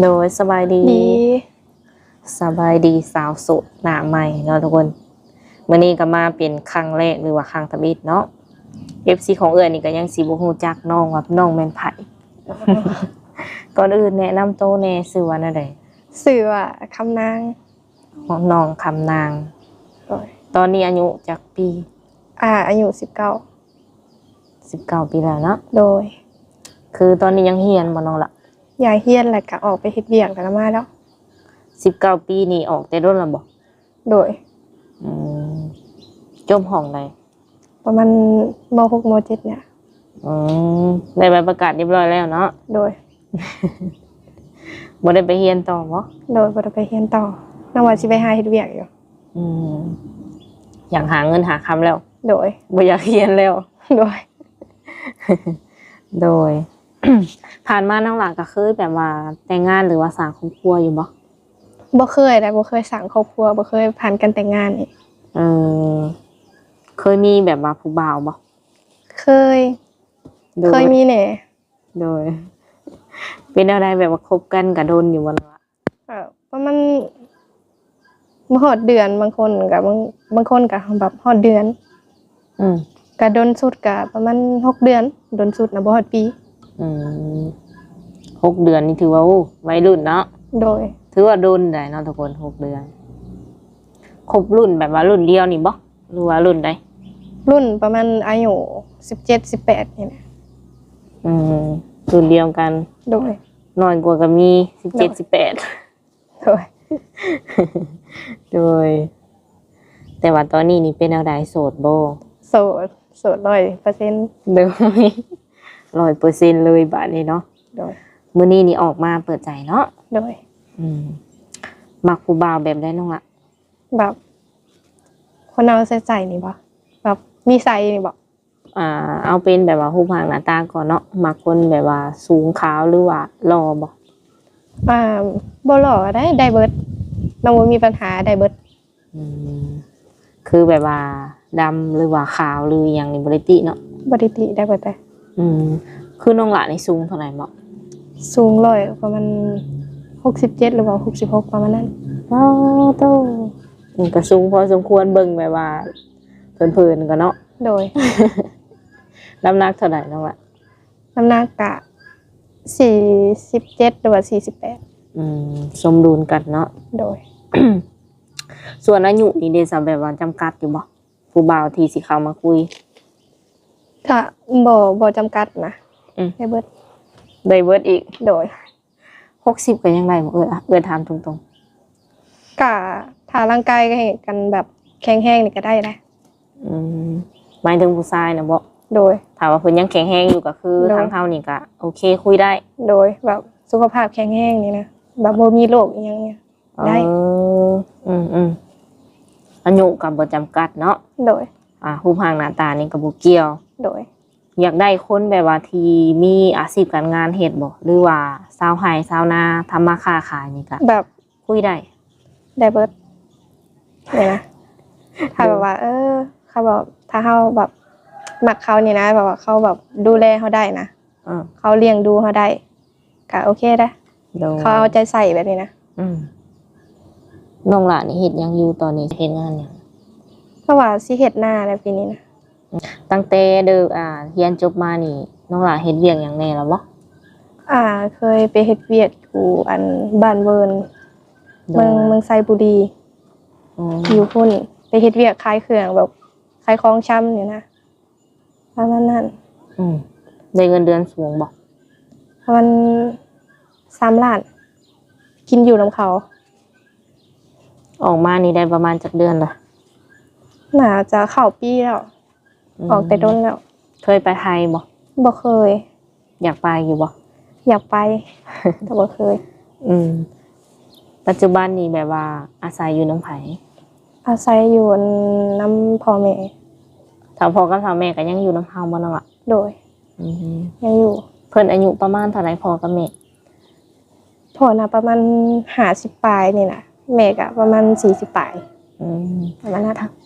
ໂດຍ ສະບາຍດີ ດີ ສະບາຍດີສາວໂສດໜ້າໃໝ່ເນາະທຸກຄົນ. ມື້ນີ້ກໍມາເປັນຄັ້ງແລກ ຫຼືວ່າຄັ້ງທຳອິດເນາະ. ເອັຟຊີຂອງເອື້ອຍນີ້ກໍຍັງຊິບໍ່ຮູ້ຈັກນ້ອງວ່ານ້ອງແມ່ນໃຜ. ກ່ອນອື່ນແນະນຳໂຕແດ່ ຊື່ວ່າແນວໃດ? ຊື່ວ່າຄຳນາງ. ນ້ອງຄຳນາງ. ໂດຍ. ຕອນນີ້ອາຍຸຈັກປີ? ອາ ອາຍຸສິບເກົ້າ. ສິບເກົ້າປີແລ້ວເນາະ. ໂດຍ. ຄືຕອນນີ້ຍັງຮຽນບໍ່ນ້ອງລະ? ຍັງຮຽນ ແລ້ວກະອອກໄປເຮັດວຽກ ແລ້ວກະມາແລ້ວ. ສິບເກົ້າປີນີ້ອອກແຕ່ດົນແລ້ວບໍ່? ໂດຍ. ອືມ ຈົບຫ້ອງໃດ? ປະມານ ມໍຫົກ ມໍເຈັດ ນີ້. ອືມ ໄດ້ໃບປະກາດຮຽບຮ້ອຍແລ້ວເນາະ? ໂດຍ. ບໍ່ໄດ້ໄປຮຽນຕໍ່ບໍ່? ໂດຍ ບໍ່ໄດ້ໄປຮຽນຕໍ່. ນ້ອງວ່າຊິໄປຫາເຮັດວຽກຢູ່. ອືມ ຢາກຫາເງິນຫາຄຳແລ້ວ. ໂດຍ. ບໍ່ຢາກຮຽນແລ້ວ. ໂດຍ. ໂດຍ. ຜ່ານມານ້ອງຫຼ້າກໍເຄີຍແບບວ່າແຕ່ງງານ ຫຼືວ່າສ້າງຄອບຄົວຢູ່ບໍ່? ບໍ່ເຄີຍເດ້ ບໍ່ເຄີຍສ້າງຄອບຄົວ ບໍ່ເຄີຍຜ່ານການແຕ່ງງານນີ້. ເອີ ເຄີຍມີແບບວ່າຜູ້ບ່າວບໍ່? ເຄີຍ. ໂດຍ. ເຄີຍມີແດ່. ໂດຍ. ເປັນແນວໃດ ແບບວ່າຄົບກັນກະດົນຢູ່ບໍ່ນ້ອງ? ເອີ ປະມານບໍ່ຮອດເດືອນ ບາງຄົນກະ ບາງ ບາງຄົນກະແບບຮອດເດືອນ. ອືມ ກະດົນສຸດກະປະມານຫົກເດືອນ ດົນສຸດນະບໍ່ຮອດປີ. ອືມ ຫົກເດືອນນີ້ຖືວ່າ ໂອ້ ໄວລຸ້ນເນາະ. ໂດຍ. ຖືວ່າດົນໄດ໋ເນາະທຸກຄົນ ຫົກເດືອນ. ຄົບລຸ້ນແບບວ່າລຸ້ນດຽວນີ້ບໍ່ ຫຼືວ່າລຸ້ນໃດ? ລຸ້ນປະມານອາຍຸສິບເຈັດ ສິບແປດນີ້ແຫຼະ. ອືມ ລຸ້ນດຽວກັນ. ໂດຍ. ນ້ອຍກວ່າກໍມີ ສິບເຈັດ ໂດຍ ສິບແປດ. ໂດຍ. ໂດຍ. ແຕ່ວ່າຕອນນີ້ນີ້ເປັນແນວໃດ ໂສດບໍ່? ໂສດ ໂສດຮ້ອຍເປີເຊັນ. ໂດຍ ຮ້ອຍເປີເຊັນເລີຍບາດນີ້ເນາະ. ໂດຍ. ມື້ນີ້ນີ້ອອກມາເປີດໃຈເນາະ. ໂດຍ. ອືມ ມັກຜູ້ບ່າວແບບໃດນ້ອງລະ? ແບບຄົນເອົາໃສ່ໃຈນີ້ບໍ່? ແບບມີໄຊນີ້ບໍ່? ອ່າ ເອົາເປັນແບບວ່າຮູບຮ່າງໜ້າຕາກ່ອນເນາະ. ມັກຄົນແບບວ່າສູງ ຂາວ ຫຼືວ່າຫຼໍ່ບໍ່? ອ່າ ບໍ່ຫຼໍ່ກໍໄດ້ ໄດ້ເບິດ. ນ້ອງບໍ່ມີບັນຫາ ໄດ້ເບິດ. ອືມ ຄືແບບວ່າດຳ ຫຼືວ່າຂາວ ຫຼືອີ່ຫຍັງນີ້ບໍ່ໄດ້ຕິເນາະ? ບໍ່ໄດ້ຕິ ໄດ້ເບິດເລີຍ. ອືມ ຄືນ້ອງຫຼ້ານີ້ສູງເທົ່າໃດເບາະ? ສູງຮ້ອຍ ປະມານຫົກສິບເຈັດ ຫຼືວ່າຫົກສິບຫົກ ປະມານນັ້ນ. ປາໂຕ ມັນກໍສູງພໍສົມຄວນ ເບິ່ງແບບວ່າເຜິນໆກໍເນາະ. ໂດຍ. ນ້ຳໜັກເທົ່າໃດນ້ອງລະ? ນ້ຳໜັກກະສີ່ສິບເຈັດ ຫຼືວ່າສີ່ສິບແປດ. ອືມ ສົມດຸນກັນເນາະ. ໂດຍ. ສ່ວນອາຍຸນີ້ເດ ສະ ແບບວ່າຈຳກັດຢູ່ບໍ່ ຜູ້ບ່າວທີ່ຊິເຂົ້າມາຄຸຍ? ກະບໍ່ ບໍ່ຈຳກັດນະ. ອືມ ໄດ້ເບິດ. ໄດ້ເບິດອີກ. ໂດຍ. ຫົກສິບກໍຍັງໄດ້ບໍ່? ເອື້ອຍ ເອື້ອຍຖາມຕົງໆ. ກະຖ້າຮ່າງກາຍກັນແບບແຂງແຮງນີ້ກໍໄດ້ນະ. ອືມ ໝາຍເຖິງຜູ້ຊາຍນະເບາະ? ໂດຍ. ຖ້າວ່າເພິ່ນຍັງແຂງແຮງຢູ່ກໍຄື ໂດຍ ທາງເຮົານີ້ກໍໂອເຄ ຄຸຍໄດ້. ໂດຍ. ແບບສຸຂະພາບແຂງແຮງນີ້ນະ ແບບບໍ່ມີໂລກອີ່ຫຍັງນີ້ ໄດ້. ເອີ ອືມໆ ອາຍຸກໍບໍ່ຈຳກັດເນາະ. ໂດຍ. ອາ ຮູບຮ່າງໜ້າຕານີ້ກໍບໍ່ກ່ຽວ. ໂດຍ. ຢາກໄດ້ຄົນແບບວ່າທີ່ມີອາຊີບການງານເຮັດບໍ່ ຫຼືວ່າຊາວໄຮ່ຊາວນາ ທຳມາຄ້າຂາຍນີ້ກະ ແບບ ຄຸຍໄດ້ ໄດ້ເບິດນີ້ນະ. ຖ້າແບບວ່າ ເອີ ເຂົາແບບ ຖ້າເຮົາແບບມັກເຂົານີ້ນະ ແບບວ່າເຂົາແບບດູແລເຮົາໄດ້ນະ. ເອີ ເຂົາລ້ຽງດູເຮົາໄດ້ ກະໂອເຄເດ້. ໂດຍ. ເຂົາເອົາໃຈໃສ່ແບບນີ້ນະ. ອືມ ນ້ອງຫຼ້ານີ້ເຮັດຫຍັງຢູ່ຕອນນີ້? ເຮັດງານຫຍັງ? ເພາະວ່າຊິເຮັດນາແລ້ວປີນີ້ນະ. ຕັ້ງແຕ່ເດີ ອ່າ ຮຽນຈົບມານີ້ ນ້ອງຫຼ້າເຮັດວຽກຫຍັງແດ່ແລ້ວບໍ່? ອ່າ ເຄີຍໄປເຮັດວຽກຢູ່ ອັນ ບ້ານເວີນ ໂດຍ ເມືອງ ເມືອງໄຊບູລີ. ອືມ ຢູ່ພຸ້ນ ໄປເຮັດວຽກຂາຍເຄື່ອງ ແບບຂາຍຂອງຊຳນີ້ນະ ປະມານນັ້ນ. ອືມ ໄດ້ເງິນເດືອນສູງບໍ່? ປະມານສາມລ້ານ ກິນຢູ່ນຳເຂົາ. ອອກມານີ້ໄດ້ປະມານຈັກເດືອນລະ? ໜ້າຈະເຂົ້າປີແລ້ວ. ອືມ ອອກແຕ່ດົນແລ້ວ. ເຄີຍໄປໄທບໍ່? ບໍ່ເຄີຍ. ຢາກໄປຢູ່ບໍ່? ຢາກໄປ ແຕ່ບໍ່ເຄີຍ. ອືມ ປັດຈຸບັນນີ້ແບບວ່າອາໄສຢູ່ນຳໃຜ? ອາໄສຢູ່ນຳພໍ່ແມ່. ເຖົ້າພໍ່ກັບເຖົ້າແມ່ກໍຍັງຢູ່ນຳເຮົາບໍ່ນ້ອງລະ? ໂດຍ. ອືມ ຍັງຢູ່. ເພິ່ນອາຍຸປະມານເທົ່າໃດ ພໍ່ກັບແມ່? ພໍ່ນະປະມານຫ້າສິບປາຍນີ້ນະ ແມ່ກະປະມານສີ່ສິບປາຍ. ອືມ ປະມານນັ້ນ.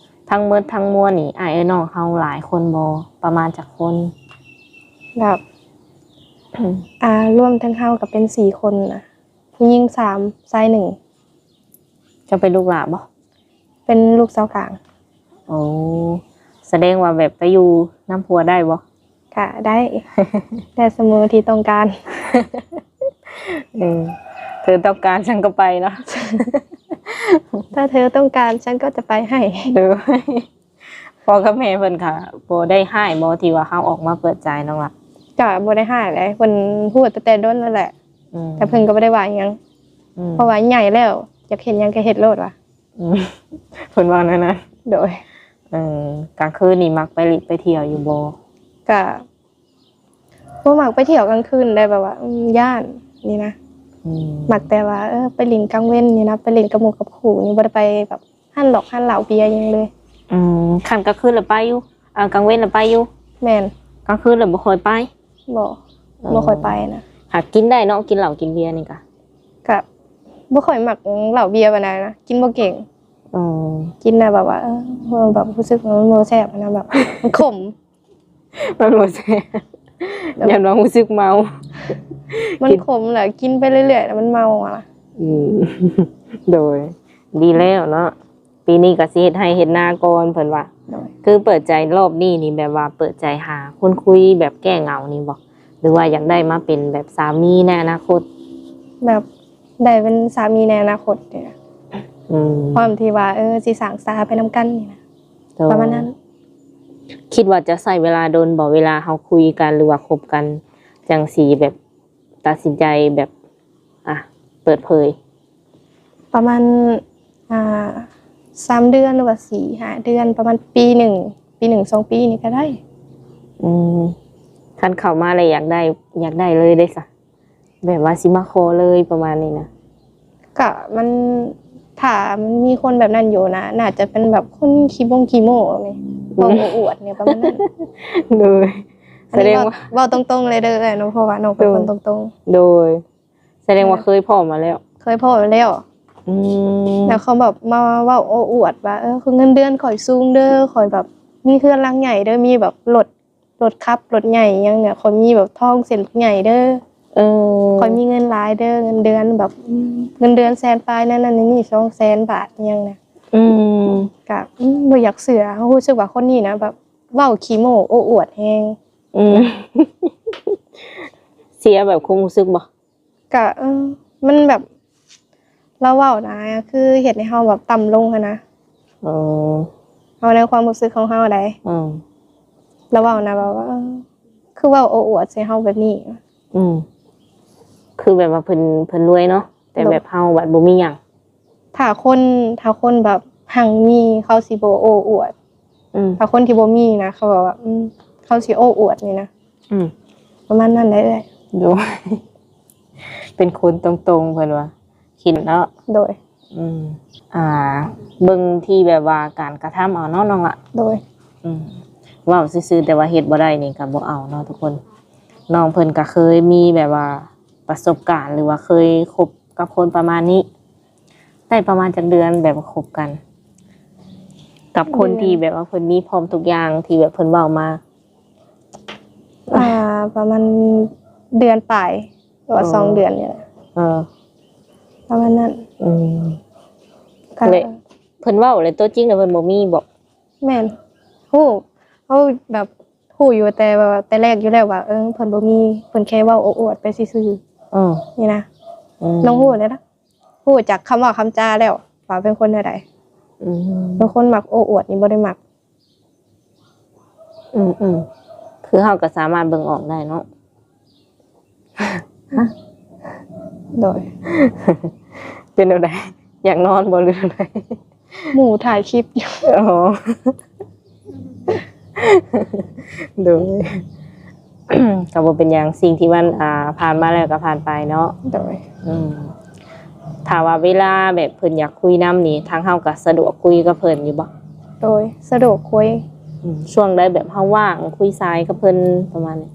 ທັງໝົດທັງມວນນີ້ ອ້າຍເອື້ອຍນ້ອງເຮົາຫຼາຍຄົນບໍ່? ປະມານຈັກຄົນ? ແບບ ອ່າ ລວມທັງເຮົາກະເປັນສີ່ຄົນນະ. ຜູ້ຍິງສາມ ຊາຍໜຶ່ງ. ເຈົ້າເປັນລູກຫຼ້າບໍ່? ເປັນລູກສາວກາງ. ໂອ້ ສະແດງວ່າແບບໄປຢູ່ນຳຜົວໄດ້ບໍ່? ກະໄດ້ ໄດ້ສະເໝີທີ່ຕ້ອງການ. ເອີ ເທີຕ້ອງການ ສັນກໍໄປເນາະ. ຖ້າເທີຕ້ອງການ ສັນກໍຈະໄປໃຫ້. ໂດຍ ພໍ່ກັບແມ່ເພິ່ນກະບໍ່ໄດ້ຮ້າຍບໍ່ ທີ່ວ່າເຮົາອອກມາເປີດໃຈນ້ອງລະ? ກະບໍ່ໄດ້ຮ້າຍເດ້ ເພິ່ນຮູ້ຕັ້ງແຕ່ດົນແລ້ວແຫຼະ. ອືມ ແຕ່ເພິ່ນກໍບໍ່ໄດ້ວ່າຫຍັງ. ອືມ ເພາະວ່າໃຫຍ່ແລ້ວ ຢາກເຮັດຫຍັງກໍເຮັດໂລດວ່າ. ອືມ ເພິ່ນວ່າແນວນັ້ນ. ໂດຍ ເອີ ກາງຄືນນີ້ມັກໄປລິນໄປທ່ຽວຢູ່ບໍ່? ກະບໍ່ມັກໄປທ່ຽວກາງຄືນໄດ໋ ແບບວ່າ ອືມ ຢ້ານນີ້ນະ. ອືມ ມັກແຕ່ວ່າ ເອີ ໄປຫຼິ້ນກາງເວັນນີ້ນະ ໄປຫຼິ້ນກັບໝູ່ກັບຄູ່ນີ້ ບໍ່ໄດ້ໄປແບບຮ້ານຫຼອກຮ້ານເຫຼົ້າເບຍຫຍັງເລີຍ. ອືມ ຄັນກາງຄືນລະໄປຢູ່ ອາ ກາງເວັນລະໄປຢູ່. ແມ່ນ ກາງຄືນລະບໍ່ຄ່ອຍໄປ. ບໍ່ ເອີ ບໍ່ຄ່ອຍໄປນະ. ຫາກກິນໄດ້ເນາະ ກິນເຫຼົ້າກິນເບຍນີ້ກະ. ກະບໍ່ຄ່ອຍມັກເຫຼົ້າເບຍປານໃດນະ ກິນບໍ່ເກັ່ງ. ອໍ ກິນແລ້ວແບບວ່າ ເອີ ແບບຮູ້ສຶກວ່າມັນບໍ່ແຊບນະ ແບບມັນຂົມ. ມັນບໍ່ແຊບ ໂດຍ ຢ້ານວ່າຮູ້ສຶກເມົາ. ມັນ ກິນ ຂົມແຫຼະ ກິນໄປເລື້ອຍໆ ແລ້ວມັນເມົາອະ. ອືມ ໂດຍ ດີແລ້ວເນາະ. ປີນີ້ກໍຊິເຮັດໄຮ່ເຮັດນາກ່ອນເພິ່ນວ່າ. ໂດຍ ຄືເປີດໃຈລອບນີ້ນີ້ ແບບວ່າເປີດໃຈຫາຄົນຄຸຍແບບແກ້ເຫງົານີ້ບໍ່ ຫຼືວ່າຢາກໄດ້ມາເປັນແບບສາມີໃນອະນາຄົດ? ແບບໄດ້ເປັນສາມີໃນອະນາຄົດນີ້ນະ. ອືມ ພ້ອມທີ່ວ່າ ເອີ ຊິສ້າງສາໄປນຳກັນນີ້ນະ. ໂດຍ ປະມານນັ້ນ. ຄິດວ່າຈະໃຊ້ເວລາດົນບໍ່ ເວລາເຮົາຄຸຍກັນ ຫຼືວ່າຄົບກັນ ຈັ່ງຊິແບບຕັດສິນໃຈແບບ ອ່ະ ເປີດເຜີຍ? ປະມານ ອ່າ ສາມເດືອນ ຫຼືວ່າສີ່ຫ້າເດືອນ ປະມານປີໜຶ່ງ ປີໜຶ່ງສອງປີນີ້ກໍໄດ້. ອືມ ຄັນເຂົ້າມາແລ້ວຢາກໄດ້ ຢາກໄດ້ເລີຍເດ້ຊະ ແບບວ່າຊິມາຂໍເລີຍປະມານນີ້ນະ? ກະມັນ ຖ້າມັນມີຄົນແບບນັ້ນຢູ່ນະ ໜ້າຈະເປັນແບບຄົນຂີ້ບົງຂີ້ໂມ້ນີ້ ອືມ ເວົ້າໂອ້ອວດນີ້ ປະມານນັ້ນ. ໂດຍ ອັນນີ້ ສະແດງວ່າ ເວົ້າ ເວົ້າຕົງໆເລີຍເດີເອື້ອຍເນາະ ເພາະວ່ານ້ອງເປັນ ໂດຍ ຄົນຕົງໆ. ໂດຍ ສະແດງວ່າ ເອີ ເຄີຍພໍ້ມາແລ້ວ. ເຄີຍພໍ້ມາແລ້ວ. ອືມ ແລ້ວເຂົາແບບມາເວົ້າໂອ້ອວດວ່າ ເອີ ເງິນເດືອນຂ້ອຍສູງເດີ ຂ້ອຍແບບມີເຮືອນຫຼັງໃຫຍ່ເດີ ມີແບບລົດ ລົດຂັບລົດໃຫຍ່ຫຍັງນີ້ ຂ້ອຍມີແບບທອງເສັ້ນໃຫຍ່ເດີ ເອີ ຂ້ອຍມີເງິນຫຼາຍເດີ ເງິນເດືອນແບບ ອືມ ເງິນເດືອນແສນປາຍ ນັ້ນໆ ນີ້ ສອງແສນບາດຫຍັງນະ. ອືມ ກະ ອືມ ບໍ່ຢາກເຊື່ອ ເຮົາຮູ້ສຶກວ່າຄົນນີ້ນະ ແບບເວົ້າຂີ້ໂມ້ໂອ້ອວດແຮງ. ອືມ ເສຍແບບຄວາມຮູ້ສຶກບໍ່? ກະ ເອີ ມັນແບບ ລາວເວົ້ານະ ຄືເຮັດໃຫ້ເຮົາແບບຕ່ຳລົງຫັ້ນນະ. ອໍ ເຮົາໃນຄວາມຮູ້ສຶກຂອງເຮົາໃດ໋. ອືມ ລາວເວົ້ານະ ແບບວ່າ ເອີ ຄືເວົ້າໂອ້ອວດໃສ່ເຮົາແບບນີ້. ອືມ ຄືແບບວ່າເພິ່ນ ເພິ່ນລວຍເນາະ ແຕ່ ໂດຍ ແບບເຮົາບັດບໍ່ມີຫຍັງ. ຖ້າຄົນ ຖ້າຄົນແບບຮັ່ງມີ ເຂົາຊິບໍ່ໂອ້ອວດ. ອືມ ຖ້າຄົນທີ່ບໍ່ມີນະ ເຂົາແບບວ່າ ອືມ ເຂົາຊິໂອ້ອວດນີ້ນະ. ອືມ ປະມານນັ້ນແຫຼະເອື້ອຍ. ໂດຍ ເປັນຄົນຕົງໆ ເພິ່ນວ່າ ຄິດເນາະ. ໂດຍ ອືມ ອ່າ ເບິ່ງທີ່ແບບວ່າການກະທຳເອົາເນາະນ້ອງລະ. ໂດຍ ອືມ ເວົ້າຊື່ໆ ແຕ່ວ່າເຮັດບໍ່ໄດ້ນີ້ກໍບໍ່ເອົາເນາະທຸກຄົນ. ນ້ອງເພິ່ນກໍເຄີຍມີແບບວ່າປະສົບການ ຫຼືວ່າເຄີຍຄົບກັບຄົນປະມານນີ້ ໄດ້ປະມານຈັກເດືອນ ແບບວ່າຄົບກັນ ກັບຄົນທີ່ແບບວ່າເພິ່ນມີພ້ອມທຸກຢ່າງທີ່ແບບເພິ່ນເວົ້າມາ? ອ່າ ປະມານເດືອນປາຍ ຫຼືວ່າ ອໍ ສອງເດືອນນີ້ແຫຼະ. ເອີ ປະມານນັ້ນ. ອືມ ກໍ ແລະ ເພິ່ນເວົ້າແລ້ວ ຕົວຈິງແລ້ວເພິ່ນບໍ່ມີບໍ? ແມ່ນ ຮູ້ ເຮົາແບບຮູ້ຢູ່ແຕ່ ແຕ່ແລກຢູ່ແລ້ວວ່າ ເອີ ເພິ່ນບໍ່ມີ ເພິ່ນແຄ່ເວົ້າໂອ້ອວດໄປຊື່ໆ. ເອີ ນີ້ນະ. ອືມ ນ້ອງຮູ້ແລ້ວນະ ຮູ້ຈາກຄຳເວົ້າຄຳຈາແລ້ວວ່າເປັນຄົນແນວໃດ. ອືມ ເປັນຄົນມັກໂອ້ອວດນີ້ບໍ່ໄດ້ມັກ. ອືມໆ ຄືເຮົາກໍສາມາດເບິ່ງອອກໄດ້ເນາະ. ໂດຍ ເປັນແນວໃດ? ຢາກນອນບໍ່ ຫຼືແນວໃດ? ໝູ່ຖ່າຍຄລິບຢູ່. ອໍ ໂດຍ ກໍບໍ່ເປັນຫຍັງ ສິ່ງທີ່ມັນ ອ່າ ຜ່ານມາແລ້ວກໍຜ່ານໄປເນາະ. ໂດຍ ອືມ ຖ້າວ່າເວລາແບບເພິ່ນຢາກຄຸຍນຳນີ້ ທາງເຮົາກໍສະດວກຄຸຍກັບເພິ່ນຢູ່ບໍ່? ໂດຍ ສະດວກຄຸຍ. ອືມ ຊ່ວງໃດແບບເຮົາວ່າງຄຸຍສາຍກັບເພິ່ນປະມານນີ້?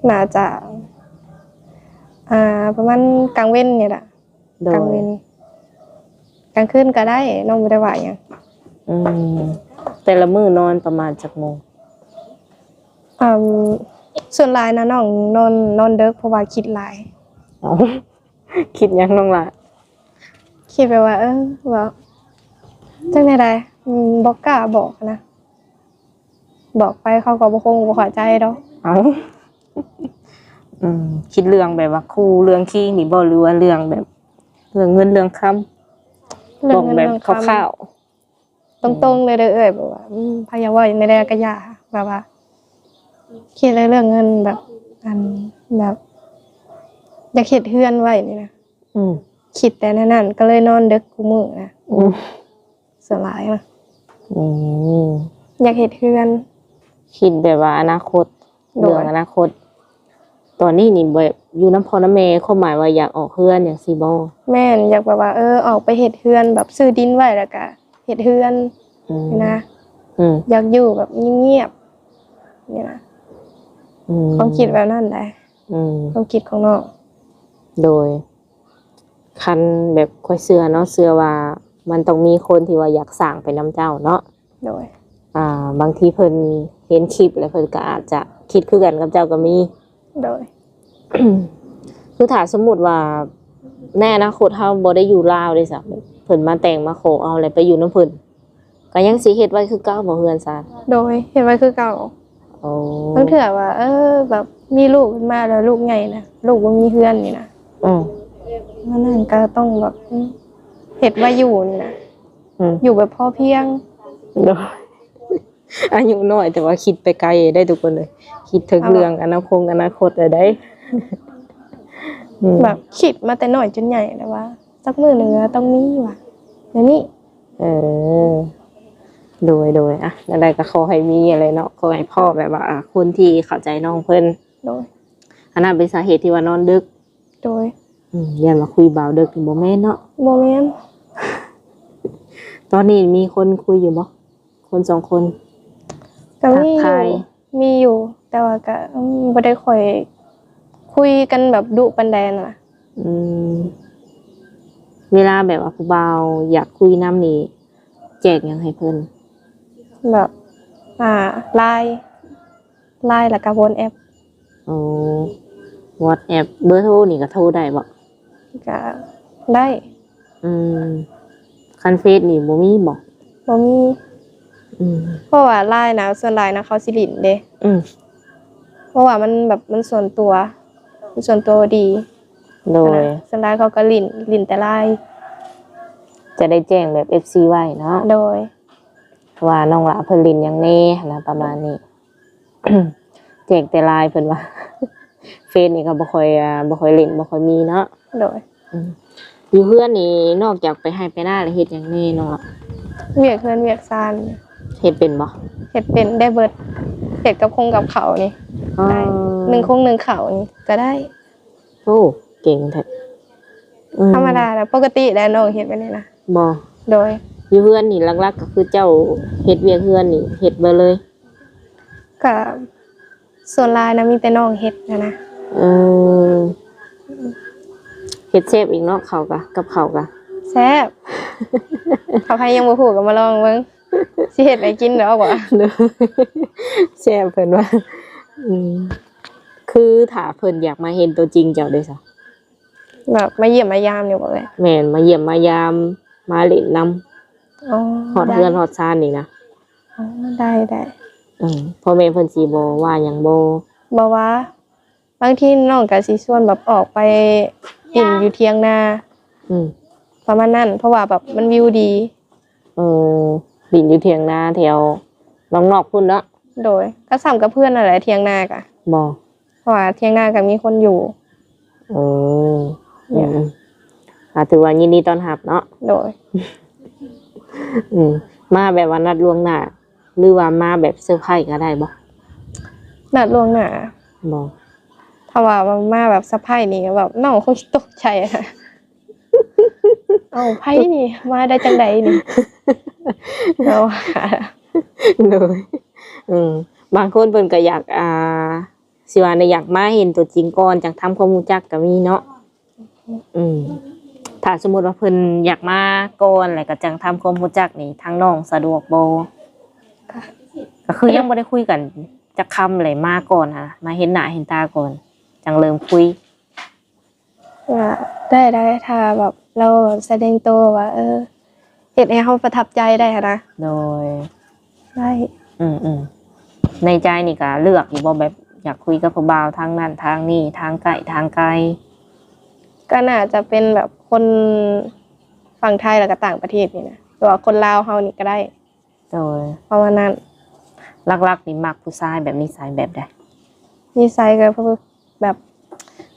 ໜ້າຈະ ອ່າ ປະມານກາງເວັນນີ້ແຫຼະ. ໂດຍ ກາງເວັນ ກາງຄືນກໍໄດ້ ນ້ອງບໍ່ໄດ້ວ່າຫຍັງ. ອືມ ແຕ່ລະມື້ນອນປະມານຈັກໂມງ? ອືມ ສ່ວນຫຼາຍນະ ນ້ອງນອນ ນອນເດິກ ເພາະວ່າຄິດຫຼາຍ. ອໍ ຄິດຫຍັງນ້ອງຫຼ້າ? ຄິດແບບວ່າ ເອີ ເວົ້າຈັ່ງໃດ ອືມ ບໍ່ກ້າບອກນະ ບອກໄປເຂົາກໍບໍ່ຄົງບໍ່ເຂົ້າໃຈດອກ. ເອົ້າ ອືມ ຄິດເລື່ອງແບບວ່າຄູ່ເລື່ອງຄີງນີ້ບໍ່ ຫຼືວ່າເລື່ອງແບບເລື່ອງເງິນເລື່ອງຄຳ? ເລື່ອງເງິນເລື່ອງຄຳ ບອກແບບຄ່າວໆ ອືມ ຕົງໆເລີຍເດີ້ເອື້ອຍ ແບບວ່າ ອືມ ໃຜຢາກເວົ້າແນວໃດກໍຢ່າ ແບບວ່າ ຄິດແລ້ວເລື່ອງເງິນ ແບບ ອັນ ແບບ ຢາກເຮັດເຮືອນໄວ້ນີ້ນະ. ອືມ ຄິດແຕ່ແນວນັ້ນ ກໍເລີຍນອນດຶກຄູ່ມື້ນະ. ອືມ ສ່ວນຫຼາຍນະ. ອືມ ຢາກເຮັດເຮືອນ ຄິດແບບວ່າອະນາຄົດ. ໂດຍ ເລື່ອງອະນາຄົດ ຕອນນີ້ນີ້ແບບຢູ່ນຳພໍ່ນຳແມ່ ຄວາມໝາຍວ່າຢາກອອກເຮືອນຫຍັງຊີ້ບໍ່? ແມ່ນ ຢາກແບບວ່າ ເອີ ອອກໄປເຮັດເຮືອນ ແບບຊື້ດິນໄວ້ ແລ້ວກະເຮັດເຮືອນ ອືມ ນີ້ນະ. ອືມ ຢາກຢູ່ແບບງຽບໆ ນີ້ນະ. ອືມ ຄວາມຄິດແບບນັ້ນໃດ໋. ອືມ ຄວາມຄິດຂອງນ້ອງ. ໂດຍ ຄັນແບບຂ້ອຍເຊື່ອເນາະ ເຊື່ອວ່າມັນຕ້ອງມີຄົນທີ່ວ່າຢາກສ້າງໄປນຳເຈົ້າເນາະ. ໂດຍ ອ່າ ບາງທີເພິ່ນເຫັນຄລິບແລ້ວ ເພິ່ນກໍອາດຈະຄິດຄືກັນກັບເຈົ້າກໍມີ. ໂດຍ ຄືຖ້າສົມມຸດວ່າໃນອະນາຄົດເຮົາບໍ່ໄດ້ຢູ່ລາວເດ້ຊະ ເພິ່ນມາແຕ່ງມາຂໍເອົາແລ້ວໄປຢູ່ນຳເພິ່ນ ກໍຍັງຊິເຮັດໄວ້ຄືເກົ່າບໍ່ ເຮືອນຊານ? ໂດຍ ເຮັດໄວ້ຄືເກົ່າ. ໂອ້ ບາງເທື່ອວ່າ ເອີ ແບບມີລູກຂຶ້ນມາແລ້ວ ລູກໃຫຍ່ນະ ລູກບໍ່ມີເຮືອນນີ້ນະ. ອືມ ອັນນັ້ນກໍຕ້ອງແບບ ອືມ ເຮັດໄວ້ຢູ່ນີ້ນະ. ອືມ ຢູ່ແບບພໍພຽງ. ໂດຍ ອາຍຸນ້ອຍແຕ່ວ່າຄິດໄປໄກໄດ໋ທຸກຄົນເອີຍ ຄິດເຖິງເລື່ອງອະນາຄົງອະນາຄົດແລ້ວໄດ໋. ອືມ ແບບຄິດມາແຕ່ນ້ອຍຈົນໃຫຍ່ແລ້ວວ່າ ສັກມື້ໜຶ່ງຕ້ອງມີວ່າແນວນີ້. ເອີ ໂດຍ ໂດຍ ອ່ະ ແນວໃດກໍຂໍໃຫ້ມີຫັ້ນແຫຼະເນາະ ຂໍໃຫ້ພໍ້ແບບວ່າ ອ່າ ຄົນທີ່ເຂົ້າໃຈນ້ອງເພິ່ນ. ໂດຍ ອັນນັ້ນເປັນສາເຫດທີ່ວ່ານອນດຶກ. ໂດຍ ອືມ ຢ້ານວ່າຄຸຍບ່າວເດິກນີ້ບໍ່ແມ່ນເນາະ? ບໍ່ແມ່ນ. ຕອນນີ້ມີຄົນຄຸຍຢູ່ບໍ່? ຄົນສອງຄົນ? ກໍມີຢູ່ ທັກທາຍ ມີຢູ່ ແຕ່ວ່າກໍ ອືມ ບໍ່ໄດ້ຄ່ອຍຄຸຍກັນແບບດຸປານໃດຫັ້ນນະ. ອືມ ເວລາແບບວ່າຜູ້ບ່າວຢາກຄຸຍນຳນີ້ ແຈ້ງຫຍັງໃຫ້ເພິ່ນ? ແບບ ອ່າ ລາຍ ລາຍ ແລ້ວກໍວອດແອັບ. ໂອ້ ວອດແອັບ ເບີໂທນີ້ກໍໂທໄດ້ບໍ່? ກໍໄດ້. ອືມ ຄັນເຟສນີ້ບໍ່ມີບໍ່? ບໍ່ມີ. ອືມ ເພາະວ່າລາຍນະ ສ່ວນຫຼາຍນະ ເຂົາຊິຫຼິ້ນເດ້. ອືມ ເພາະວ່າມັນແບບ ມັນສ່ວນຕົວ ມັນສ່ວນຕົວດີ. ໂດຍ ຫັ້ນນະ ສ່ວນຫຼາຍເຂົາກໍຫຼິ້ນ ຫຼິ້ນແຕ່ລາຍ. ຈະໄດ້ແຈ້ງແບບເອັຟຊີໄວ້ເນາະ. ໂດຍ ວ່ານ້ອງຫຼ້າເພິ່ນຫຼິ້ນຫຍັງແດ່ຫັ້ນນະ ປະມານນີ້. ແຈ້ງແຕ່ລາຍເພິ່ນວ່າ ເຟສນີ້ກໍບໍ່ຄ່ອຍ ອ່າ ບໍ່ຄ່ອຍຫຼິ້ນ ບໍ່ຄ່ອຍມີເນາະ. ໂດຍ ອືມ ຢູ່ເຮືອນນີ້ນອກຈາກໄປໄຮ່ໄປນາແລ້ວເຮັດຫຍັງແດ່ນ້ອງ? ວຽກເຮືອນວຽກຊານ. ເຮັດເປັນບໍ່? ເຮັດເປັນໄດ້ເບິດ ເຮັດກັບຄົງກັບເຂົ້ານີ້ ອໍ ໄດ້ ໜຶ້ງຄົງໜຶ້ງເຂົ້ານີ້ກໍໄດ້. ໂອ້ ເກັ່ງແທ້. ອືມ ທຳມະດາແຫຼະ ປົກກະຕິແຫຼະ ນ້ອງເຮັດແບບນີ້ນະ. ບໍ່ ໂດຍ ຢູ່ເຮືອນນີ້ຫຼັກໆກໍຄືເຈົ້າເຮັດວຽກເຮືອນນີ້ເຮັດເບິດເລີຍ? ກະສ່ວນຫຼາຍນະ ມີແຕ່ນ້ອງເຮັດຫັ້ນນະ. ເອີ ເຮັດແຊບອີກເນາະ ເຂົ້າກະ ກັບເຂົ້າກະແຊບ. ຖ້າໃຜຍັງບໍ່ຮູ້ກໍມາລອງເບິ່ງ ຊິເຮັດໃຫ້ກິນດອກວ່າ. ໂດຍ ແຊບເພິ່ນວ່າ. ອືມ ຄືຖ້າເພິ່ນຢາກມາເຫັນຕົວຈິງເຈົ້າເດ້ຊະ? ແບບມາຢ້ຽມມາຢາມນີ້ບໍ່ເອື້ອຍ? ແມ່ນ ມາຢ້ຽມມາຢາມ ມາຫຼິ້ນນຳ. ອໍ ຮອດເຮືອນຮອດຊານນີ້ນະ. ອໍ ໄດ້ ໄດ້. ອືມ ພໍ່ແມ່ເພິ່ນຊິບໍ່ວ່າຫຍັງບໍ່? ບໍ່ວ່າ ບາງທີນ້ອງກໍຊິຊວນແບບອອກໄປຫຼິ້ນຢູ່ຖຽງນາ. ອືມ ປະມານນັ້ນ ເພາະວ່າແບບມັນວິວດີ. ເອີ ຫຼິ້ນຢູ່ຖຽງນາແຖວນອກໆພຸ້ນເນາະ. ໂດຍ ກໍສ່ຳກັບເພື່ອນນັ້ນແຫຼະ ຖຽງນາກະ. ບໍ່ ເພາະວ່າຖຽງນາກໍມີຄົນຢູ່. ເອີ ອືມ ອືມ ອ່າ ຖືວ່າຍິນດີຕ້ອນຮັບເນາະ. ໂດຍ ອືມ ມາແບບວ່ານັດລ່ວງໜ້າ ຫຼືວ່າມາແບບເຊີໄພກໍໄດ້ບໍ່? ນັດລ່ວງໜ້າ. ບໍ່ ຖ້າວ່າມາແບບເຊີໄພນີ້ ແບບນ້ອງຄົງຊິຕົກໃຈນະ. ເອົ້າ ໃຜນີ້ ມາໄດ້ຈັ່ງໃດນີ້? ເນາະ. ໂດຍ ອືມ ບາງຄົນເພິ່ນກໍຢາກ ອ່າ ຊິວ່າໃດ ຢາກມາເຫັນຕົວຈິງກ່ອນ ຈັ່ງທຳຄວາມຮູ້ຈັກກໍມີເນາະ. ອືມ ຖ້າສົມມຸດວ່າເພິ່ນຢາກມາກ່ອນ ແລ້ວກໍຈັ່ງທຳຄວາມຮູ້ຈັກນີ້ ທາງນ້ອງສະດວກບໍ່? ກໍ ກໍຄືຍັງບໍ່ໄດ້ຄຸຍກັນຈັກຄຳເລີຍ ມາກ່ອນຫັ້ນນະ ມາເຫັນໜ້າເຫັນຕາກ່ອນ ຈັ່ງເລີ່ມຄຸຍ. ວ່າໄດ້ ໄດ້ ຖ້າແບບລາວສະແດງໂຕວ່າ ເອີ ເຮັດໃຫ້ເຮົາປະທັບໃຈໄດ້ຫັ້ນນະ. ໂດຍ ໄດ້ ອືມໆ ໃນໃຈນີ້ກະເລືອກຢູ່ບໍ່ ແບບຢາກຄຸຍກັບຜູ້ບ່າວທາງນັ້ນທາງນີ້ ທາງໃກ້ທາງໄກ? ກໍໜ້າຈະເປັນແບບຄົນຝັ່ງໄທ ແລ້ວກໍຕ່າງປະເທດນີ້ນະ ຫຼືວ່າຄົນລາວເຮົານີ້ກໍໄດ້. ໂດຍ ປະມານນັ້ນ. ຫຼັກໆນີ້ມັກຜູ້ຊາຍແບບນິໄສແບບໃດ? ນິໄສກໍຄືແບບ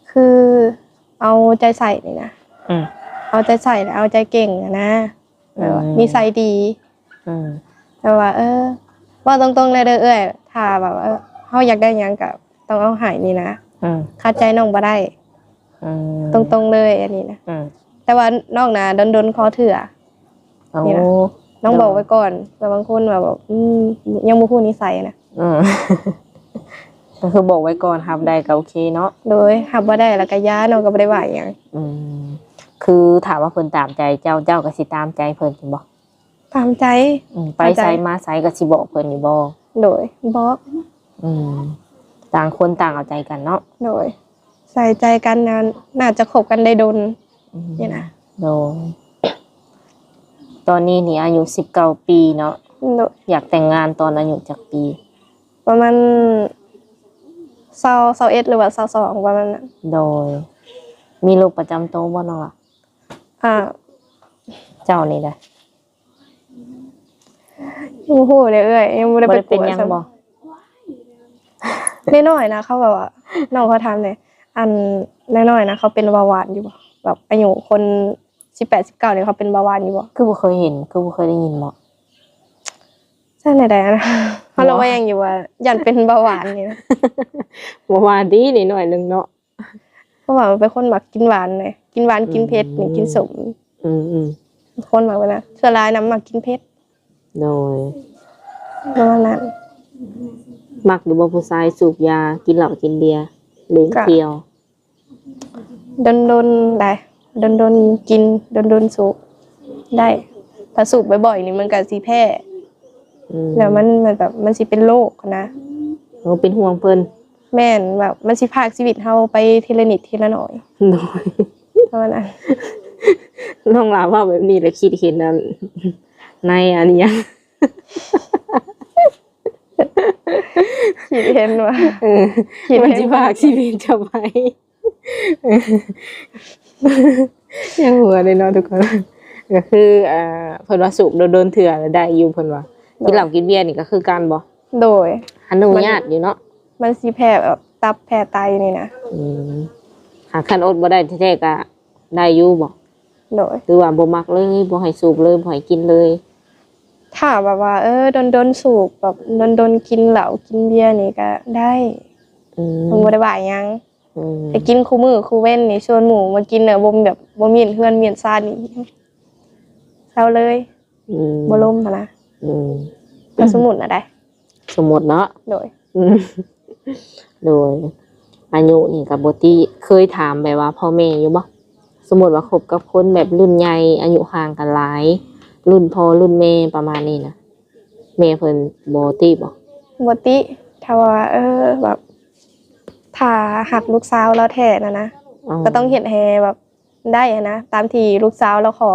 ຄືເອົາໃຈໃສ່ນີ້ນະ. ອືມ ເອົາໃຈໃສ່ ແລະ ເອົາໃຈເກັ່ງຫັ້ນນະ. ແບບວ່າ ອືມ ນິໄສດີ. ອືມ ແບບວ່າ ເອີ ເວົ້າຕົງໆເລີຍເດີເອື້ອຍ ຖ້າແບບວ່າ ເອີ ເຮົາຢາກໄດ້ຫຍັງກໍຕ້ອງເອົາໃຫ້ນີ້ນະ. ອືມ ຂັດໃຈນ້ອງບໍ່ໄດ້. ອືມ ຕົງໆເລີຍອັນນີ້ນະ. ອືມ ແຕ່ວ່ານ້ອງນະດົນໆຂໍເທື່ອ. ໂອ້ ນີ້ນະ ນ້ອງບອກໄວ້ກ່ອນ. ແຕ່ບາງຄົນວ່າແບບ ອືມ ຍັງບໍ່ຮູ້ນິໄສນະ. ອືມ ກໍຄືບອກໄວ້ກ່ອນ ຮັບໄດ້ກໍໂອເຄເນາະ. ໂດຍ ຮັບບໍ່ໄດ້ແລ້ວກໍຢ່າ ນ້ອງກໍບໍ່ໄດ້ວ່າຫຍັງ. ອືມ ຄືຖ້າວ່າເພິ່ນຕາມໃຈເຈົ້າ ເຈົ້າກໍຊິຕາມໃຈເພິ່ນແມ່ນບໍ່? ຕາມໃຈ. ອືມ ໄປໃສມາໃສກໍຊິບອກເພິ່ນຢູ່ບໍ່? ໂດຍ ບອກ. ອືມ ຕ່າງຄົນຕ່າງເອົາໃຈກັນເນາະ. ໂດຍ ໃສ່ໃຈກັນນະ ໜ້າຈະຄົບກັນໄດ້ດົນ. ອືມ ນີ້ນະ. ໂດຍ ຕອນນີ້ນີ້ອາຍຸສິບເກົ້າປີເນາະ. ໂດຍ ຢາກແຕ່ງງານຕອນອາຍຸຈັກປີ? ປະມານຊາວ ຊາວເອັດ ຫຼືວ່າຊາວສອງ ປະມານນັ້ນ. ໂດຍ ມີໂລກປະຈຳໂຕບໍ່ນ້ອງລະ? ອ່າ ເຈົ້ານີ້ນະ? ບໍ່ຮູ້ເດ້ເອື້ອຍ ຍັງບໍ່ໄດ້ໄປກວດຊ້ຳ. ບໍ່ໄດ້ເປັນຫຍັງບໍ່? ນ້ອຍໆນະ ເຂົາແບບວ່າ ນ້ອງເຂົາຖາມແດ່ ອັນນ້ອຍໆນະ ເຂົາເປັນເບົາຫວານຢູ່ບໍ່? ແບບອາຍຸຄົນສິບແປດ ສິບເກົ້ານີ້ ເຂົາເປັນເບົາຫວານຢູ່ບໍ່? ຄືບໍ່ເຄີຍເຫັນ ຄືບໍ່ເຄີຍໄດ້ຍິນບໍ່? ຊັ້ນໃດນະ ເຮົາລະແວງຢູ່ວ່າຢ້ານເປັນເບົາຫວານນີ້ນະ. ບໍ່ວ່າຕິ ນ້ອຍໆໜຶ່ງເນາະ. ເພາະວ່າເປັນຄົນມັກກິນຫວານເດ້ ກິນຫວານ ອືມ ກິນເຜັດນີ້ ກິນສົ້ມ. ອືມໆ ຄົນມັກແບບນັ້ນ ສ່ວນຫຼາຍນະມັກກິນເຜັດ. ໂດຍ ປະມານນັ້ນ. ມັກຢູ່ບໍ່ຜູ້ຊາຍສູບຢາ ກິນເຫຼົ້າກິນເບຍ ຫຼິ້ນກະທ່ຽວ? ດົນໆໄດ໋ ດົນໆກິນ ດົນໆສູບໄດ້ ຖ້າສູບບ່ອຍໆນີ້ມັນກະຊິແພ້. ອືມ ແລ້ວມັນ ມັນແບບ ມັນຊິເປັນໂລກຫັ້ນນະ. ໂອ້ ເປັນຫ່ວງເພິ່ນ. ແມ່ນ ແບບມັນຊິພາກຊີວິດເຮົາໄປທີລະນິດທີລະໜ້ອຍ. ໂດຍ ປະມານນັ້ນ. ນ້ອງຫຼ້າເວົ້າແບບນີ້ແລ້ວຄິດເຫັນອັນ ໃນອັນຫຍັງ? ຄິດເຫັນວ່າ ເອີ ຄິດເຫັນ ມັນຊິພາກຊີວິດເຈົ້າໄປ. ຍັງຫົວເດ້ເນາະທຸກຄົນ. ກໍຄື ອ່າ ເພິ່ນວ່າສູບດົນໆເທື່ອລະໄດ້ຢູ່ ເພິ່ນວ່າ. ໂດຍ ກິນເຫຼົ້າກິນເບຍນີ້ກໍຄືກັນບໍ່? ໂດຍ ອະນຸຍາດຢູ່ເນາະ. ມັນຊິແພ້ແບບຕັບແພ້ໄຕນີ້ນະ. ອືມ ຫາຄັນອົດບໍ່ໄດ້ແທ້ໆກໍໄດ້ຢູ່ບໍ່? ໂດຍ ຫຼືວ່າບໍ່ມັກເລີຍ ບໍ່ໃຫ້ສູບເລີຍ ບໍ່ໃຫ້ກິນເລີຍ? ຖ້າແບບວ່າ ເອີ ດົນໆສູບ ແບບດົນໆກິນເຫຼົ້າກິນເບຍນີ້ກໍໄດ້. ອືມ ມັນບໍ່ໄດ້ວ່າຫຍັງ. ອືມ ແຕ່ກິນຄູ່ມື້ຄູ່ເວັນນີ້ ຊວນໝູ່ມາກິນນະ ບໍ່ແບບ ບໍ່ມ້ຽນເຮືອນມ້ຽນຊານນີ້ ເຊົາເລີຍ. ອືມ ບໍ່ລົມຫັ້ນນະ. ອືມ ກໍສົມມຸດນະໄດ໋ ສົມມຸດເນາະ. ໂດຍ ອືມ ໂດຍ ອາຍຸນີ້ກໍບໍ່ຕິ. ເຄີຍຖາມແບບວ່າພໍ່ແມ່ຢູ່ບໍ່? ສົມມຸດວ່າຄົບກັບຄົນແບບລຸ້ນໃຫຍ່ ອາຍຸຫ່າງກັນຫຼາຍ ລຸ້ນພໍ່ລຸ້ນແມ່ປະມານນີ້ນະ ແມ່ເພິ່ນບໍ່ຕິບໍ່? ບໍ່ຕິ ຖ້າວ່າ ເອີ ແບບ ຖ້າຮັກລູກສາວລາວແທ້ນະນະ ອໍ ກໍຕ້ອງເຮັດໃຫ້ແບບໄດ້ຫັ້ນນະ ຕາມທີ່ລູກສາວລາວຂໍ.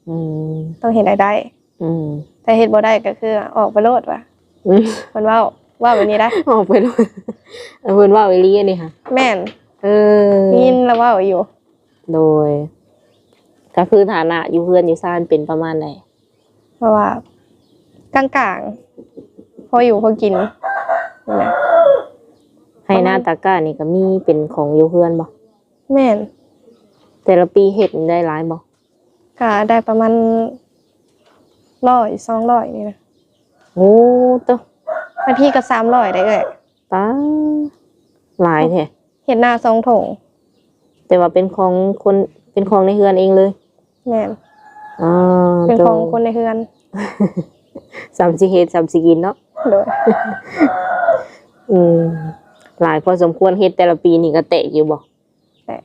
ອືມ ຕ້ອງເຮັດໃຫ້ໄດ້. ອືມ ຖ້າເຮັດບໍ່ໄດ້ກໍຄືອອກໄປໂລດວ່າ. ອືມ ເພິ່ນເວົ້າ ເວົ້າແບບນີ້ໄດ໋ ອອກໄປໂລດ. ເອີ ເພິ່ນເວົ້າອີ່ຫຼີອັນນີ້ຫະ? ແມ່ນ. ເອີ ໄດ້ຍິນລາວເວົ້າຢູ່. ໂດຍ ກໍຄືຖານະຢູ່ເຮືອນຢູ່ຊານເປັນປະມານໃດ? ແບບວ່າກາງໆ ພໍຢູ່ພໍກິນນີ້ນະ. ໄຮ່ນາຕາກ້ານີ້ກໍມີເປັນຂອງຢູ່ເຮືອນບໍ່? ແມ່ນ. ແຕ່ລະປີເຮັດນີ້ໄດ້ຫຼາຍບໍ່? ກະໄດ້ປະມານຮ້ອຍ ສອງຮ້ອຍນີ້ນະ. ໂອ້ ໂຕ ບາງທີກໍສາມຮ້ອຍໄດ໋ເອື້ອຍ. ປາ ຫຼາຍແທ້. ເຮັດນາສອງຖົງ ແຕ່ວ່າເປັນຂອງຄົນ ເປັນຂອງໃນເຮືອນເອງເລີຍ? ແມ່ນ. ອໍ ເປັນຂອງ ໂຕ ຄົນໃນເຮືອນ. ສ່ຳຊິເຮັດ ສ່ຳຊິກິນເນາະ. ໂດຍ. ອືມ ຫຼາຍພໍສົມຄວນ. ເຮັດແຕ່ລະປີນີ້ກໍແຕກຢູ່ບໍ່? ແຕ່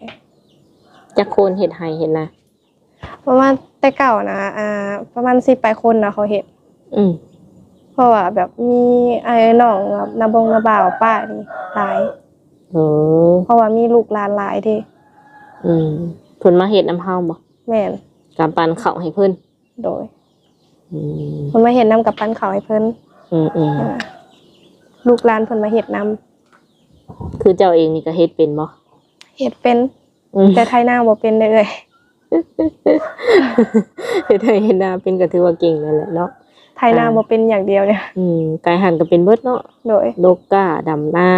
ຈັກຄົນເຮັດໄຮ່ເຮັດນາ? ປະມານແຕ່ເກົ່ານະ ອ່າ ປະມານສິບປາຍຄົນນະເຂົາເຮັດ. ອືມ ເພາະວ່າແບບມີອ້າຍນ້ອງ ແບບນ້າບົງນ້າບ່າວປ້ານີ້ຫຼາຍ. ເອີ ເພາະວ່າມີລູກຫຼານຫຼາຍເດ້. ອືມ ເພິ່ນມາເຮັດນຳເຮົາບໍ່? ແມ່ນ ກະປັນເຂົ້າໃຫ້ເພິ່ນ. ໂດຍ ອືມ ເພິ່ນມາເຮັດນຳ ກະປັນເຂົ້າໃຫ້ເພິ່ນ. ອືມໆ ອ່າ ລູກຫຼານເພິ່ນມາເຮັດນຳ. ຄືເຈົ້າເອງນີ້ກະເຮັດເປັນບໍ່? ເຮັດເປັນ ອືມ ແຕ່ໄຖນາບໍ່ເປັນເດີເອື້ອຍ. ເຮັດໄຮ່ເຮັດນາເປັນກະຖືວ່າເກັ່ງແລ້ວແຫຼະເນາະ. ໄຖນາ ອ່າ ບໍ່ເປັນຢ່າງດຽວເລີຍ. ອືມ ກາຍຫັ້ນກະເປັນເບິດເນາະ. ໂດຍ ດົກກ້າ ດຳນາ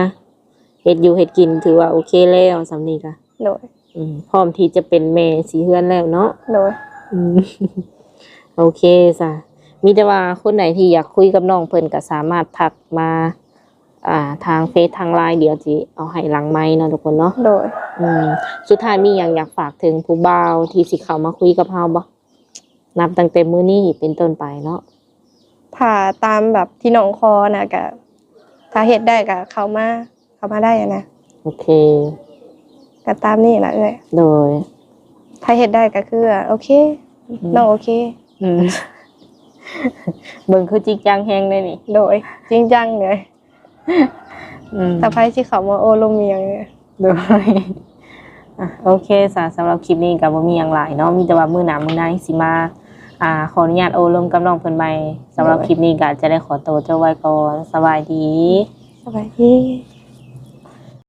ເຮັດຢູ່ເຮັດກິນຖືວ່າໂອເຄແລ້ວ ສ່ຳນີ້ກະ. ໂດຍ ອືມ ພ້ອມທີ່ຈະເປັນແມ່ສີເຮືອນແລ້ວເນາະ. ໂດຍ ອືມ ໂອເຄຊະ ມີແຕ່ວ່າຄົນໃດທີ່ຢາກຄຸຍກັບນ້ອງເພິ່ນກະສາມາດທັກມາ ອ່າ ທາງເຟສທາງໄລນ໌ ດຽວຊິເອົາໃຫ້ຫຼັງໄມເນາະທຸກຄົນເນາະ. ໂດຍ ອືມ ສຸດທ້າຍມີຫຍັງຢາກຝາກເຖິງຜູ້ບ່າວທີ່ຊິເຂົ້າມາຄຸຍກັບເຮົາບໍ່? ນັບຕັ້ງແຕ່ມື້ນີ້ເປັນຕົ້ນໄປເນາະ. ຖ້າຕາມແບບທີ່ນ້ອງຂໍນະ ກະ ຖ້າເຮັດໄດ້ກະເຂົ້າມາ ເຂົ້າມາໄດ້ຫັ້ນນະ. ໂອເຄ ກະຕາມນີ້ລະເອື້ອຍ. ໂດຍ ຖ້າເຮັດໄດ້ກະຄືໂອເຄ ອືມ ນ້ອງໂອເຄ. ອືມ ເບິ່ງຄືຈິງຈັງແຮງເດ້ນີ້. ໂດຍ ຈິງຈັງເລີຍ. ອືມ ຖ້າໃຜຊິເຂົ້າມາໂອ້ລົມອີ່ຫຍັງ. ໂດຍ ອ່ະ ໂອເຄຊະ ສຳລັບຄລິບນີ້ກະບໍ່ມີຫຍັງຫຼາຍເນາະ ມີແຕ່ວ່າມື້ໜ້າມື້ໃນຊິມາ ອ່າ ຂໍອະນຸຍາດໂອ້ລົມກັບນ້ອງເພິ່ນໃໝ່. ສຳລັບ ໂດຍ ຄລິບນີ້ກະຈະໄດ້ຂໍໂຕຈົບໄວ້ກ່ອນ. ສະບາຍດີ. ສະບາຍດີ.